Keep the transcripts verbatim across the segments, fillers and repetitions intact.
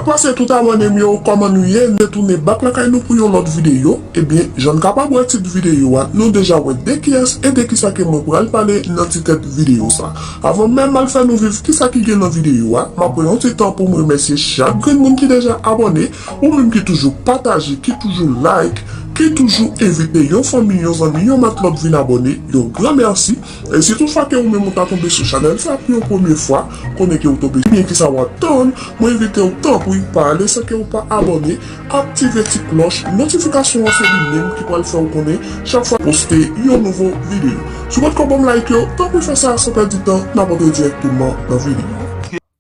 Pase tout abòne m yo, kòman nou ye? Nou retounen back lakay nou pou yon lòt videyo. Ebyen, jan n kapab wè tit videyo a, nou deja wè de kiyès e de kisa ke mwen pral pale nan ti tèt videyo sa. Avan menm m al fè nou viv kisa ki gen nan videyo a, m ap pran yon ti tan pou m remèsye chak grenn moun ki deja abòne, ou menm ki toujou pataje, ki toujou like, ki toujou envite yon fanmi, yon zanmi, yon matlòt vin abòne, yon gran mèsi. E si toutfwa ke ou menm ou ta tonbe sou chanèl sa pou yon premye fwa, konnen ke ou tonbe byen kisa w ap tann, mwen envite w tanpri pa ale san ke ou pa abòne, aktive ti klòch notifikasyon an, se li menm ki pral fè w konnen chak fwa poste yon nouvo videyo. Si w potko ban m like yo, tanpri fè sa san pèdi tan, n ap antre dirèkteman nan videyo.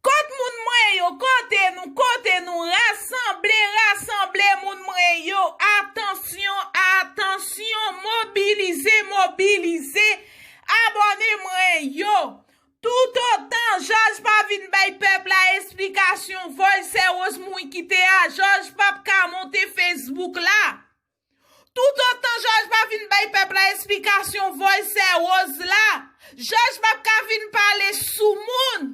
Kot moun mwen yo, kote nou, kote nou, rasanble, rasanble moun mwen yo, atansyon, atansyon, mobilize, mobilize, abòne mwen yo. Toutotan Jòj pa vin bay pèp la esplikasyon, Voice Sè Rose mouri kite a, Jòj p ap ka monte Facebook la. Toutotan Jòj pa vin bay pèp la esplikasyon, Voice Sè Rose la, Jòj p ap ka vin pale sou moun.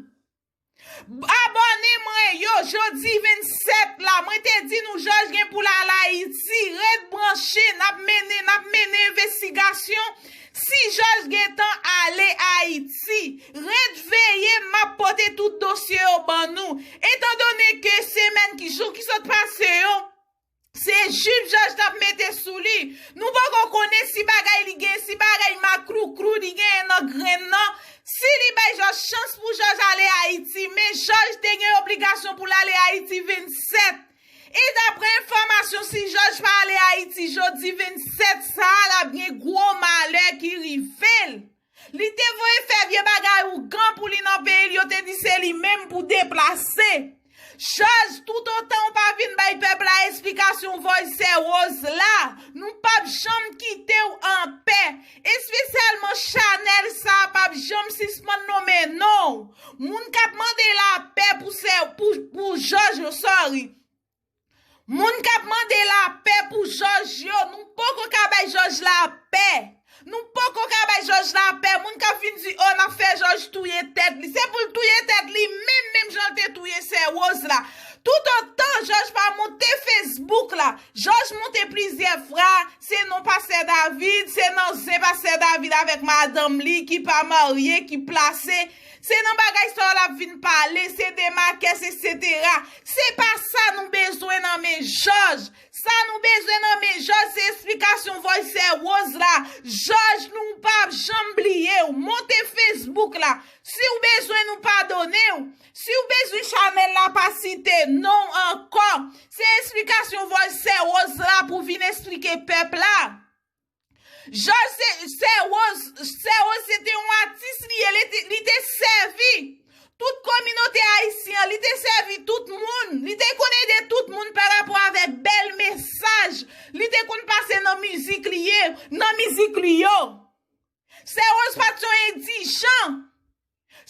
Abòne mwen yo, jodi vennsèt la, mwen te di nou Jòj gen pou l al Ayiti. Ret branche, n ap mennen, n ap mennen envestigasyon. Si Jòj gentan ale Ayiti, ret veye, m ap pote tout dosye yo ban nou. Etandone ke semèn ki, jou ki sot pase yo, se jip Jòj t ap mete sou li. Nou poko konnen si bagay li gen, si bagay maklouklou li genyen nan grenn nan, si li bay Jòj chans pou Jòj ale Ayiti. Men Jòj te gen obligasyon pou l ale Ayiti vennsèt. E daprè enfòmasyon, si Jòj pa ale Ayiti jodi vennsèt sa a, l ap gen gwo malè ki rive l. Li te voye fè vye bagay ougan pou li nan peyi l, yo te di se li menm pou deplase. Jòj, toutotan w pa vin bay pèp la esplikasyon Voice Sè Rose la, nou p ap janm kite w anpè. Espesyalman chanèl sa a p ap janm sispann nonmen non w. Moun k ap mande lapè pou sè, pou, pou Jòj yo, sorry. Moun k ap mande lapè pou Jòj yo, nou poko ka bay Jòj lapè. Nou poko ka bay Jòj lapè. Moun k ap vin di, o, n ap fè Jòj touye tèt li. Se pou l touye tèt li menm, menm jan l te touye Sè Rose la. Toutotan Jòj pa monte Facebook la, Jòj monte plizyè fwa, se non Pastè David, se nan zen Pastè David avèk madanm li ki pa marye, ki plase. Se nan bagay sa yo l ap vin pale, se demakès, etsetera. Se pa sa nou bezwen nan men Jòj. Sa nou bezwen nan men Jòj, se esplikasyon Voice Sè Rose la. Jòj, nou p ap janm bliye w. Monte Facebook la. Si w bezwen nou padone w, si w bezwen chanèl la pa site non w ankò, se esplikasyon Voice Sè Rose la pou vin esplike pèp la. Jòj se, Sè Rose, Sè Rose se te yon atis li ye, li te, li te sèvi tout kominote ayisyen an, li te sèvi tout moun, li te konn ede tout moun pa rapò avèk bèl mesaj li te konn pase nan mizik li ye, nan mizik li yo. Sè Rose pa t yon endijan.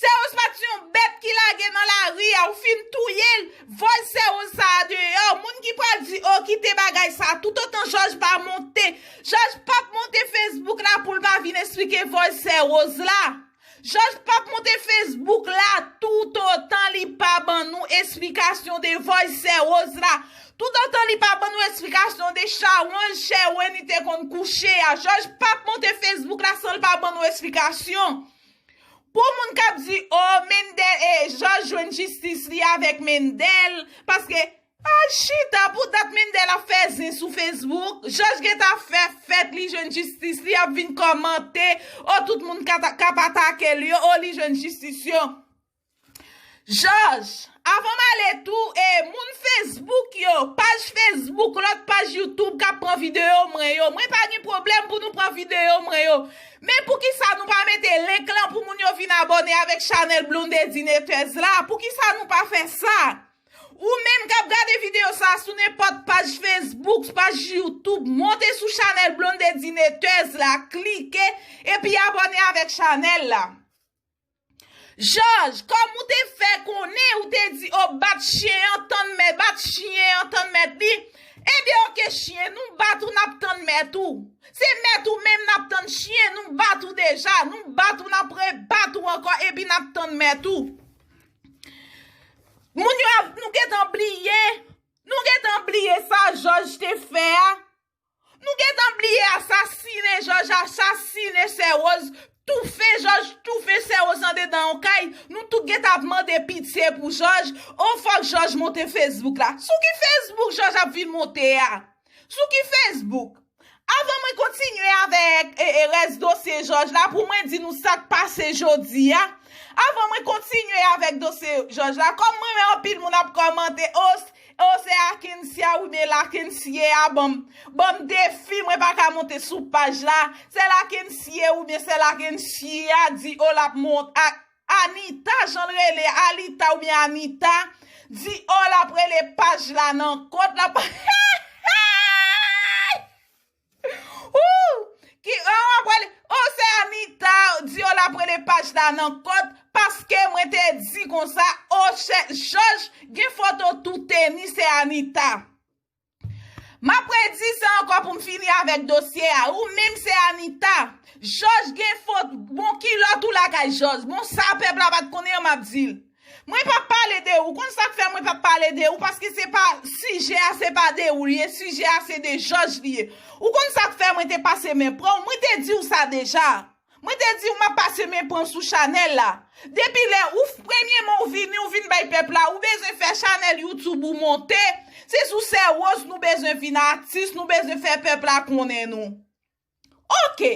Sè Rose pa t yon bèt ki lage nan lari a, ou fin touye l. Voice Sè Rose sa a deyò. Moun ki pral di, o, kite bagay sa a, toutotan Jòj pa monte, Jòj p ap monte Facebook la pou l pa vin esplike Voice Sè Rose la. Jòj p ap monte Facebook la toutotan li pa ban nou esplikasyon de Voice Sè Rose la. Toutotan li pa ban nou esplikasyon de chawonj Sè Wendy te konn kouche a. Jòj p ap monte Facebook la san l pa ban nou esplikasyon. Pou moun k ap di, o, Mendel, e, Jòj jwenn jistis li avèk Mendel, paske, al chita, pou dat Mendel ap fè zen sou Facebook, Jòj gentan fè fèt, li jwenn jistis li, ap vin kòmante, o, tout moun k ata-, k ap atake l yo, o, li jwenn jistis yo. Jòj, avan m ale tou, e, moun Facebook yo, paj Facebook, lòt paj YouTube k ap pran videyo mwen yo, mwen pa gen pwoblèm pou nou pran videyo mwen yo. Men poukisa nou pa mete link lan pou moun yo vin abòne avèk chanèl Blondedy Netez la? Poukisa nou pa fè sa? Ou menm k ap gade videyo sa a sou nenpòt paj Facebook, paj YouTube, monte sou chanèl Blondedy Netez la, klike, epi abòne avèk chanèl la. Jòj, kòm ou te fè konnen, ou te di, o, bat chen an, tann mèt, bat chen an, tann mèt li. Ebyen, oke, chen, nou bat ou, n ap tann mèt ou. Se mèt ou menm n ap tann, chen, nou bat ou deja, nou bat ou, n ap rebat ou ankò, epi n ap tann mèt ou. Moun yo ap, nou gentan bliye. Nou gentan bliye sa Jòj te fè a. Nou gentan bliye asasinen Jòj, asasinen sè Woz, toufe Jòj, toufe sè Woz andedan yon kay. Nou tout gentan ap mande pitye pou Jòj. O, fòk Jòj monte Facebook la. Sou ki Facebook Jòj ap vin monte a? Sou ki Facebook? Avan mwen kontinye avèk e, e, rès dosye Jòj la, pou mwen di nou sa k pase jodi a. Avan mwen kontinye avèk dosye Jòj la, kòm mwen wè anpil moun ap kòmante, o, o, se Akensia oubyen Lakensye a, ban m, ban m defi, mwen pa ka monte sou paj la. Se Lakensye oubyen se Lakensye a di, o, l ap mont-, a, Anita, jan l rele, Alita oubyen Anita, di, o, l ap rele paj la nan kont, l ap, ou, ki, o, l ap rele, o, se Anita, di, o, l ap rele paj la nan kont, paske mwen te di konsa, o, chè, Jòj, gen foto tou teni, se Anita. M ap redi sa ankò pou m fini avèk dosye a. Ou menm se Anita. Jòj gen fot, bon kilòt ou lakay Jòj. Bon sa pèp la pa t konnen an m ap di l. Mwen p ap pale de ou. Konn sa k fè mwen p ap pale de ou? Paske se pa sijè a, se pa de ou l ye. Sijè a se de Jòj li ye. Ou konn sa k fè mwen te pase men pran w? Mwen te di w sa deja. Mwen te di w m ap pase men pran sou chanèl la. Depi lè ou f-, premyèman ou vini, ou vin bay pèp la, ou bezwen fè chanèl YouTube ou monte. Se sou Sè Woz nou bezwen vin atis, nou bezwen fè pèp la konnen nou. Oke.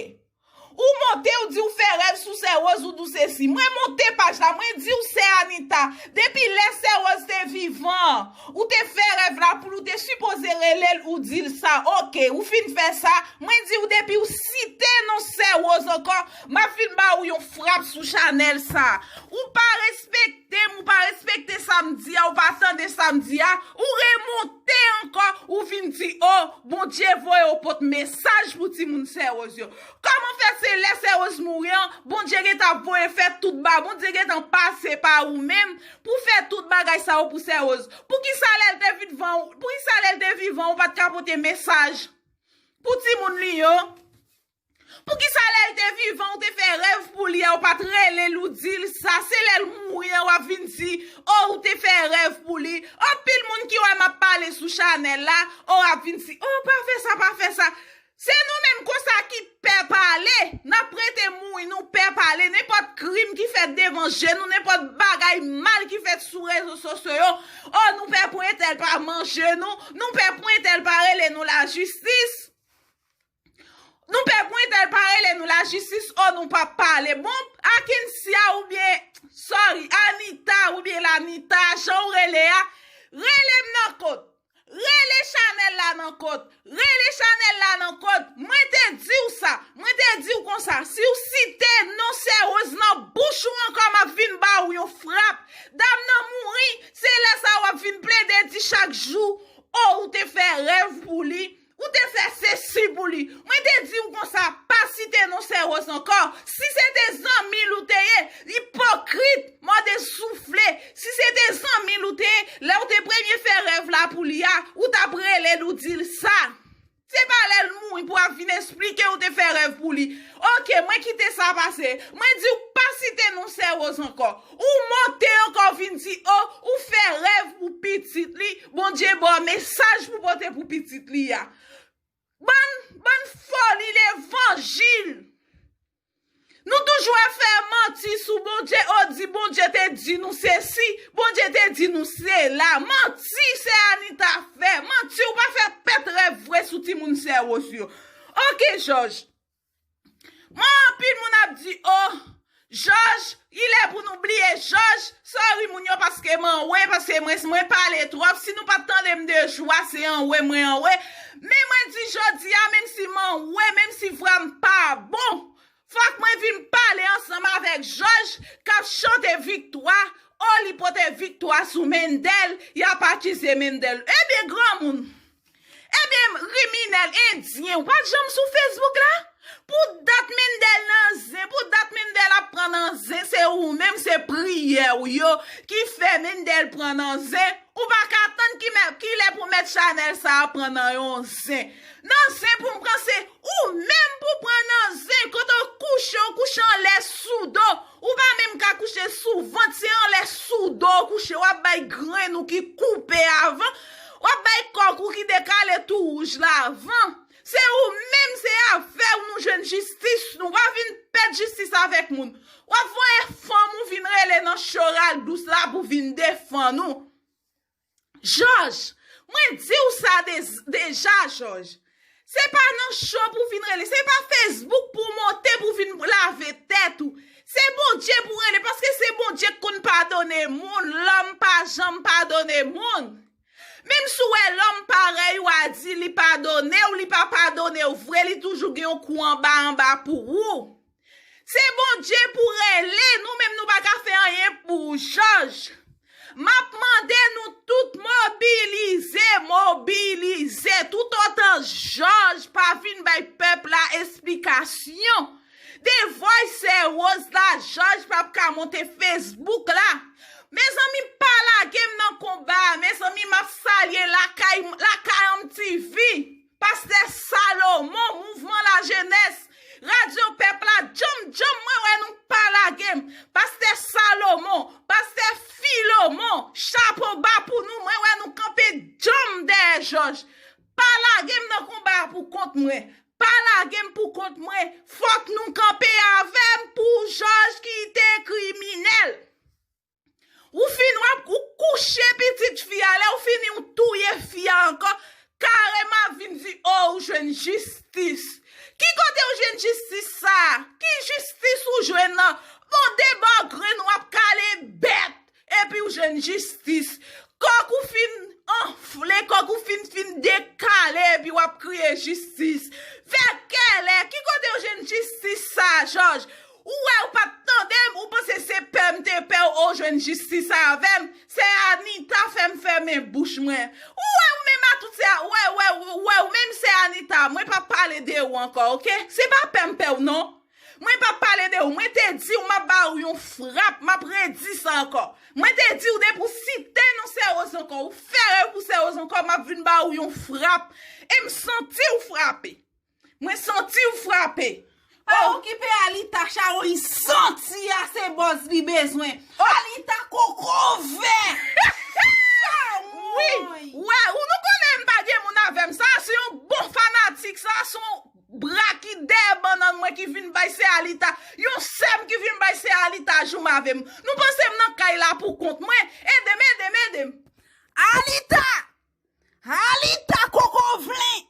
Ou monte, ou di w fè rèv sou Sè Woz, ou di w sesi. Mwen monte paj la, mwen di w Sè Anita. Depi lè Sè Woz te vivan, ou te fè rèv la pou l, ou te sipoze rele l, ou di l sa. Oke, ou fin fè sa, mwen di w depi w site non Sè Woz ankò, m ap vin ba w yon frap sou chanèl sa. Ou pa respekte m, ou pa respekte sa m di a, ou pa tande sa m di a, ou remonte ankò, ou vin di, o, Bondye voye w pot mesaj pou timoun Sè Woz yo. Kòman fè se lè Sè Woz mouri an, Bondye gentan ap voye fè tout ba, Bondye gentan pase pa ou menm pou fè tout bagay sa yo pou Sè Woz? Poukisa lè l te vivan, poukisa lè l te vivan, ou pa t ka pote mesaj pou timoun li yo? Poukisa lè l te vivan, ou te fè rèv pou li a, ou pa t rele l, ou di l sa? Se lè l mouri an, w ap vin di, o, ou te fè rèv pou li. Anpil moun ki wè m ap pale sou chanèl la, o, ap vin di, o, pa fè sa, pa fè sa. Se nou menm konsa ki pè pale. N ap rete mouri, nou pè pale. Nenpòt krim ki fèt devan je nou, nenpòt bagay mal ki fèt sou rezo sosyo yo, o, nou pè pou entèl pa manje nou, nou pè pou entèl pa rele nou lajistis. Nou pè pou entèl pa rele nou lajistis, o, nou p ap pale. Bon, Akensia oubyen, sorry, Anita oubyen Lanita, jan w rele a, rele m nan kont. Rele chanèl la nan kont. Rele chanèl la nan kont. Mwen te di w sa. Mwen te di w konsa. Si w site non Sè Woz nan bouch ou ankò, m ap vin ba w yon frap. Dam nan mouri, se lè sa w ap vin plede di chak jou, o, ou te fè rèv pou li. Ou te fè sesi pou li. Mwen te di w konsa, pa site non Sè Woz ankò. Si se te zanmi l ou te ye, ipokrit, mòde soufle. Si se te zanmi l ou te ye, lè w te premye fè rèv la pou li a, ou t ap rele l, ou di l sa. Se pa lè l mouri pou w ap vin esplike ou te fè rèv pou li. Oke, mwen kite sa pase. Mwen di w pa site non Sè Woz ankò. Ou monte ankò vin di, o, ou fè rèv pou pitit li, Bondye ba w mesaj pou pote pou pitit li a. Bann, bann foli levanjil. Nou toujou ap fè manti sou Bondye, o, di Bondye te di nou sesi, Bondye te di nou sela. Manti, Sè Anita fè. Manti, ou pa fè pèt rèv vre sou timoun Sè Woz yo. Oke, Jòj. Mwen, anpil moun ap di, o, Jòj, li lè pou nou bliye Jòj. Sorry, moun yo, paske m anwe, paske mwen, mwen pale twòp. Si nou pa t tande m de jou a, se anwe mwen anwe. Men mwen di jodi a, menm si m anwe, menm si vwa m pa bon, fòk mwen vin pale ansanm avèk Jòj k ap chante viktwa. O, li pote viktwa sou Mendel, y ap akize Mendel. Ebyen, granmoun, ebyen, kriminèl endyen, ou pa t janm sou Facebook la? Pou dat Mendel nan zen, pou dat Mendel ap pran nan zen, se ou menm, se priyè w yo ki fè Mendel pran nan zen. Ou pa ka tann ki mè-, ki lè pou mèt chanèl sa a pran nan yon zen. Nan zen pou m pran, se ou menm pou pran nan zen. Kote w kouche, w kouche anlè sou do. Ou pa menm ka kouche sou vant, se anlè sou do w kouche. W ap bay gran moun. W ap voye fanm ou vin rele nan cho Ral Dous la pou vin defann ou. Jòj, mwen di w sa de- deja, Jòj. Se pa nan cho pou vin rele, se pa Facebook pou monte pou vin lave tèt ou. Se Bondye pou rele, paske se Bondye k konn padone moun, lòm pa janm padone moun. Menm si w wè lòm parèy ou a di li padone w, li pa padone w vre, li toujou gen yon kou anba anba pou ou. Se Bondye pou rele, nou menm nou pa ka fè anyen pou Jòj. M ap mande nou tout mobilize, mobilize. Toutotan Jòj pa vin bay pèp la esplikasyon de vòy Sè Woz la, Jòj p ap ka monte Facebook la. Mezanmi, pa lage m nan konba a. Mezanmi, m ap salye Lakay, Lakay Anm T V. Pastè Salomon, Mouvman Lajenès, Radyo Pèp la, djanm, djanm, mwen wè nou pa lage m. Pastè Salomon, Pastè Filomon, chapo ba pou nou, mwen wè nou kanpe djanm dèyè Jòj. Pa lage m nan konba a pou kont mwen. Pa lage m pou kont mwen. Fòk nou kanpe avè m pou Jòj kite kriminèl. Ou fin w ap ou kouche pitit fi a, lè ou fini ou touye fi a ankò, kareman ap vin di, o, ou jwenn jistis. Ki kote ou jwenn jistis sa a? Ki jistis ou jwenn nan? Bon, de bò grenn w ap kale bèt, epi ou jwenn jistis. Kòk ou fin anfle, kòk ou fin, fin dekale, epi w ap kriye jistis. Vè kèlè, ki kote ou jwenn jistis sa a, Jòj? Ou wè ou pa t tande m, ou panse se pè m te pè w, o, jwenn jistis avè m. Sè Anita fè m fèmen bouch mwen. Ou wè ou menm a tout sè, wè, wè, wè, wè ou menm sè Anita, mwen p ap pale de ou ankò, oke? Se pa pè m pè w non. Mwen p ap pale de ou. Mwen te di w m ap ba ou yon frap, m ap redi sa ankò. Mwen te di w depi w site non Sè Woz ankò, ou fè rèv pou Sè Woz ankò, m ap vin ba ou yon frap. E m santi w frape. Mwen santi w frape. Pa okipe Alita, chawony santi a se bòz li bezwen. Alita koko vè. Wi, wè, ou nou konnen m pa gen moun avè m. Sa se yon bon fanatik, sa se yon bra ki dèyè bannann mwen ki vin bay sè Alita. Yon sè m ki vin bay sè Alita joum avè m. Nou panse m nan kay la pou kont mwen. Ede m, ede m, ede m. Alita! Alita koko vlen!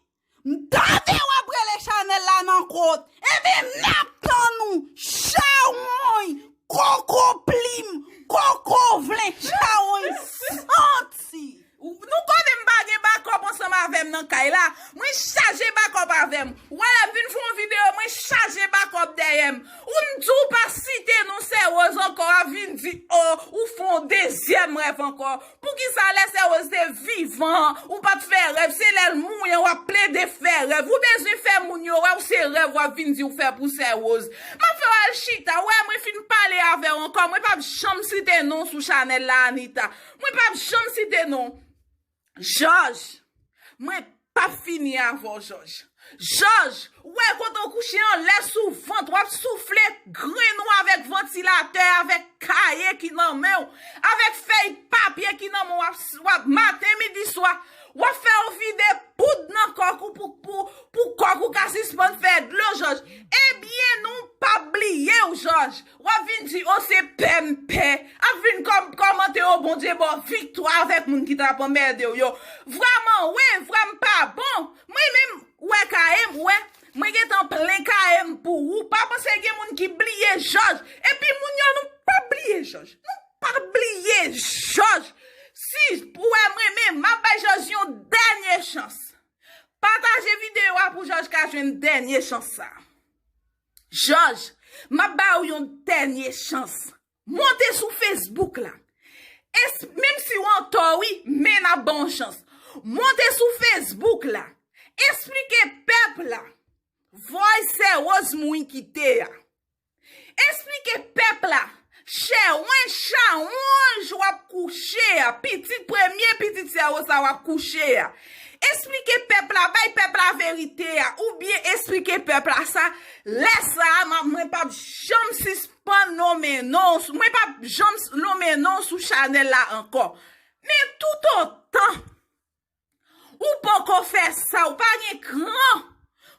M tande w ap rele chanèl la nan kot. Ebyen, n ap tann ou. Chawony, koko plim, koko vlen, chawony santi. Nou konnen m pa gen bakòp ansanm avè m nan kay la. Mwen chaje bakòp avè m. Ou wè lè m vin fè yon videyo, mwen chaje bakòp dèyè m. Ou m di w pa site non Sè Woz ankò, w ap vin di, o, ou fè yon dezyèm rèv ankò. Poukisa lè Sè Woz te vivan, ou pa t fè rèv? Se lè l mouri an w ap plede fè rèv. Ou bezwen fè moun yo wè w se rèv w ap vin di w fè pou Sè Woz. M ap fè w al chita, w wè mwen fin pale avè w ankò, mwen p ap janm site non w sou chanèl la, Anita. Mwen p ap janm site non w. Jòj, mwen p ap fini avè w, Jòj. Jòj, ou wè kote w kouche anlè sou vant, w ap soufle grenn ou avèk vantilatè, avèk kaye ki nan men w, avèk fèy papye ki nan men w, w ap, w ap maten, midi, swa, w ap fè yo vide poud nan kòk ou pou, pou, pou kòk ou ka sispann fè dlo, Jòj. Ebyen, nou p ap bliye w, Jòj. W ap vin di, o, se pè m pè. Ap vin kòm, kòmante, o, Bondye ba w viktwa avèk moun ki t ap anmède w yo. Vrèman, wi, vrè m pa bon. Mwen menm, ou wè kaye m, ou wè, mwen gentan plen kaye m pou ou. Pa panse gen moun ki bliye Jòj. Epi moun yo, nou p ap bliye Jòj. Nou p ap bliye Jòj. Si, ou wè, mwen menm, m ap bay Jòj yon dènye chans. Pataje videyo a pou Jòj ka jwenn dènye chans sa. Jòj, m ap ba w yon dènye chans. Monte sou Facebook la. Es-, menm si w antò, wi, men n ap ba w yon chans. Monte sou Facebook la. Esplike pèp la. Vòy Sè Woz mouri kite a. Esplike pèp la. Chawony, chawony w ap kouche a. Pitit, premye pitit Sè Woz la w ap kouche a. Esplike pèp la, bay pèp la verite a. Oubyen esplike pèp la sa. Lè sa a, m ap, mwen p ap janm sispann nonmen non w sou, mwen p ap janm s-, nonmen non w sou chanèl la ankò. Men toutotan ou poko fè sa, ou pa gen kran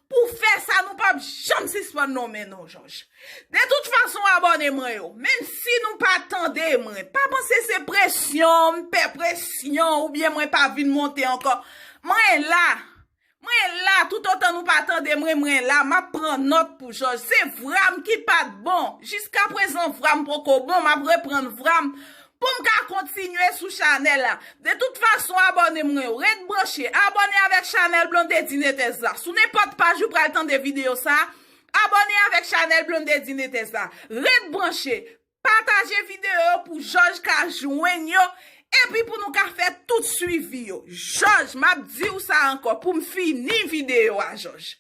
pou fè sa, nou p ap janm sispann nonmen non Jòj. De tout fason, abòne mwen yo, menm si nou pa tande mwen, pa panse se presyon, m pè presyon, oubyen mwen pa vin monte ankò. Mwen la. Mwen la, toutotan nou pa tande mwen, mwen la, m ap pran nòt pou Jòj. Se Vram ki pa t bon. Jiskaprezan, Vram poko bon, m ap reprann Vram pou m ka kontinye sou chanèl la. De tout fason, abòne mwen yo, ret branche, abòne avèk chanèl Blondedy Netès la. Sou nenpòt paj ou pral tande videyo sa, abòne avèk chanèl Blondedy Netès la. Ret branche, pataje videyo yo pou Jòj ka jwenn yo, epi pou nou ka fè tout swivi yo. Jòj, m ap di w sa ankò pou m fini videyo a, Jòj.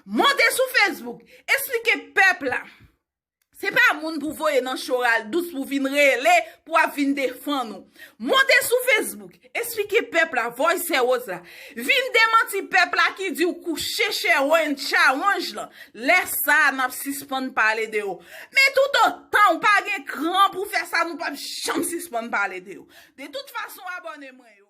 Monte sou Facebook, eksplike pèp la. Se pa moun pou voye nan choral dous pou vin rele, pou ap vin defann ou. Monte sou Facebook, eksplike pèp la, Voice Rose la. Vin demanti pèp la ki di w kouche chewonj chawonj lan. Lè sa a, n ap sispann pale de yo. Men toutotan ou pa gen kran pou fè sa, nou p ap janm sispann pale de yo. De tout fason, abòne mwen yo.